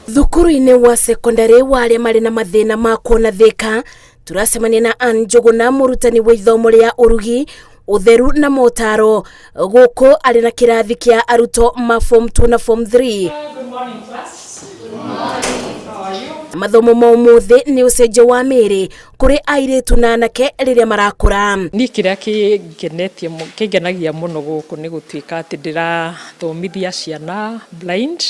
Thukuru-inĩ wa sekondari wa arĩa marĩ na mathĩna ma kuona Thĩka, tũracemania na Ann Njũgũna, mũrutani wa ithomo rĩa ũrugi, ũtheru na motaro. Gũkũ arĩ na kĩrathi kĩa arutwo ma form 2 na form 3. Mathomo ma ũmũthĩ nĩ ũcenjio wa mĩĩrĩ kũrĩ airĩtu na anake rĩrĩa marakũra. Niĩ kĩrĩa kĩngenetie kĩngenagia mũno gũkũ nĩ gũtuĩka atĩ ndĩrathomithia ciana blind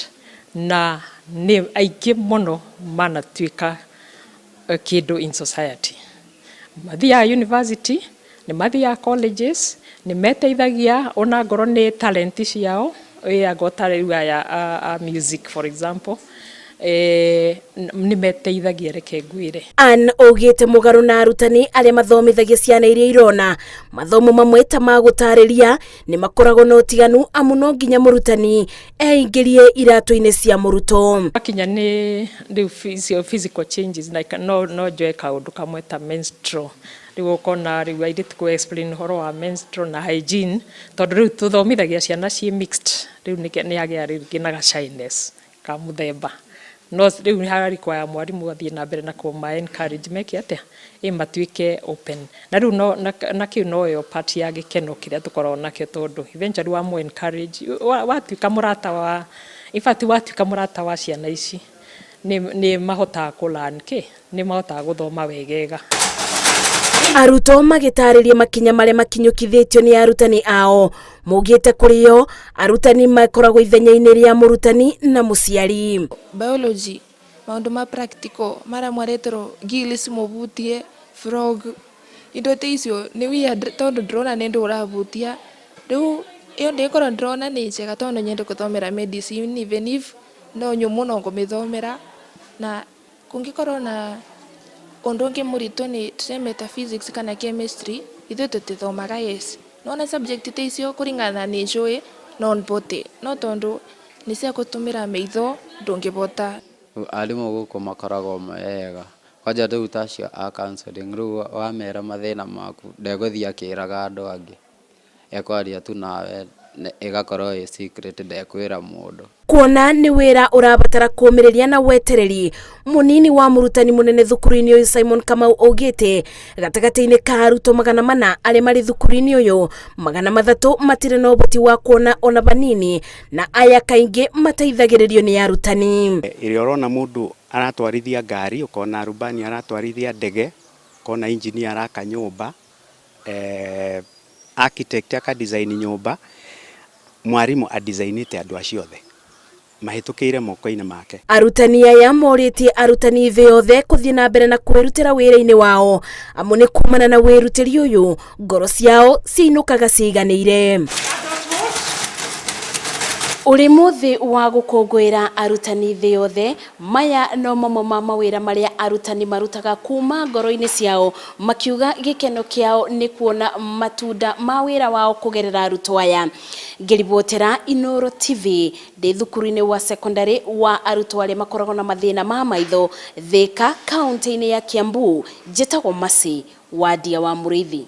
na nĩ aingĩ mũno manatuĩka kĩndũ in society. Mathiaga university, nĩ mathiaga colleges, nĩ meteithagia ona ngorwo nĩ talent ciao, ĩ angorwo ta rĩu aya a music for example, nĩ meteithagia reke ngwĩre. Ann augĩte mũgarũ na arutani arĩa mathomithagia ciana iria irona mathomo mamwe ta ma gũtarĩria nĩ makoragwo na ũtiganu amu no nginya mũrutani eingĩrie iratũ-inĩ cia mũrutwo. Makinya nĩ rĩu physical changes like no njoe kaũndũ kamwe ta menstrual, rĩu ũkona rĩu airĩtu kũ explain ũhoro wa menstrual na hygiene, tondũ rĩu tũthomithagia ciana ciĩ mixed, rĩu nĩ agĩa rĩngĩ na ga shyness ka mũthemba, no rĩu nĩ require mwarimũ athiĩ na mbere na kũma encourage meke atĩa, ĩ matuĩke open. Na rĩu no na kĩu noyo part ya gĩkeno kĩrĩa tũkoragwo nakĩo, tondũ eventually wa mũ encourage, watuĩka mũrata wa, in fact watuĩka mũrata wa ciana ici, nĩ mahotaga kũ learn kĩ, nĩ mahotaga gũthoma wegega. Arutwo magĩtarĩria makinya marĩa makinyũkithĩtio nĩ arutani ao, maugĩte kũrĩ o arutani makoragwo ithenya-inĩ rĩa mũrutani na mũciari. Biology, maũndũ ma practical marĩa mwareterwo, gills mũbutie, frog, indo ta icio nĩ weird tondũ ndĩrona nĩ ũndũ ũrabutia. Rĩu ĩyo ndĩkorwo ndĩrona nĩ njega tondũ nyende gũthomera medicine, even if no nyũmũ no ngũmĩthomera. Na kũngĩkorwo na ũndũ ũngĩ mũritũ nĩ tuseme ta physics kana chemistry, ithuĩ tũtithomaga, yes. Nona subject ta icio, kũringana na nĩ njũĩ no mbote, no tondũ nĩ cia gũtũmĩra maitho ndũngĩbota. Arimũ gũkũ makoragwo me ega, kwanja rĩu ta acio a counselling, rĩu wamera mathĩna maku ndegũthiĩ akĩraga andũ angĩ, ekwaria tu nawe, ĩgakorwo ĩ secret, ndekwĩra mũndũ. Kuona nĩ wĩra ũrabatara kũũmĩrĩria na wetereri, mũnini wa mũrutani mũnene thukuru-inĩ ũyũ Simon Kamau augĩte gatagatĩ-inĩ ka arutwo 400 arĩa marĩ thukuru-inĩ ũyũ, 300 matirĩ na ũhoti wa kuona ona vanini, na aya kaingĩ mateithagĩrĩrio nĩ arutani. Ĩrĩa ũrona mũndũ aratwarithia ngari, ũkona rubani aratwarithia ndege, ũkona engineer araka nyũmba, architect aka design nyũmba, mwarimũ adesignĩte andũ acio othe mahĩtũkĩire moko-inĩ make. Arutani aya morĩtie arutani thĩ yothe kũthiĩ na mbere na kwĩrutĩra wĩra-inĩ wao, amu nĩ kumana na wĩrutĩri ũyũ ngoro ciao ciinũkaga ciiganĩire. Ũrĩ mũthĩ wa gũkũngũĩra arutani thĩ yothe, maya no mamwe ma mawĩra marĩa arutani marutaga kuma ngoro-inĩ ciao, makiuga gĩkeno kĩao nĩ kuona matunda ma wĩra wao kũgerera arutwo aya. Ngĩribotera Inooro TV ndĩ thukuru-inĩ wa sekondari wa arutwo arĩa makoragwo na mathĩna ma maitho Thĩka, kaunti-inĩ ya Kiambu, njĩtagwo Mercy Wandia wa Mũrĩithi.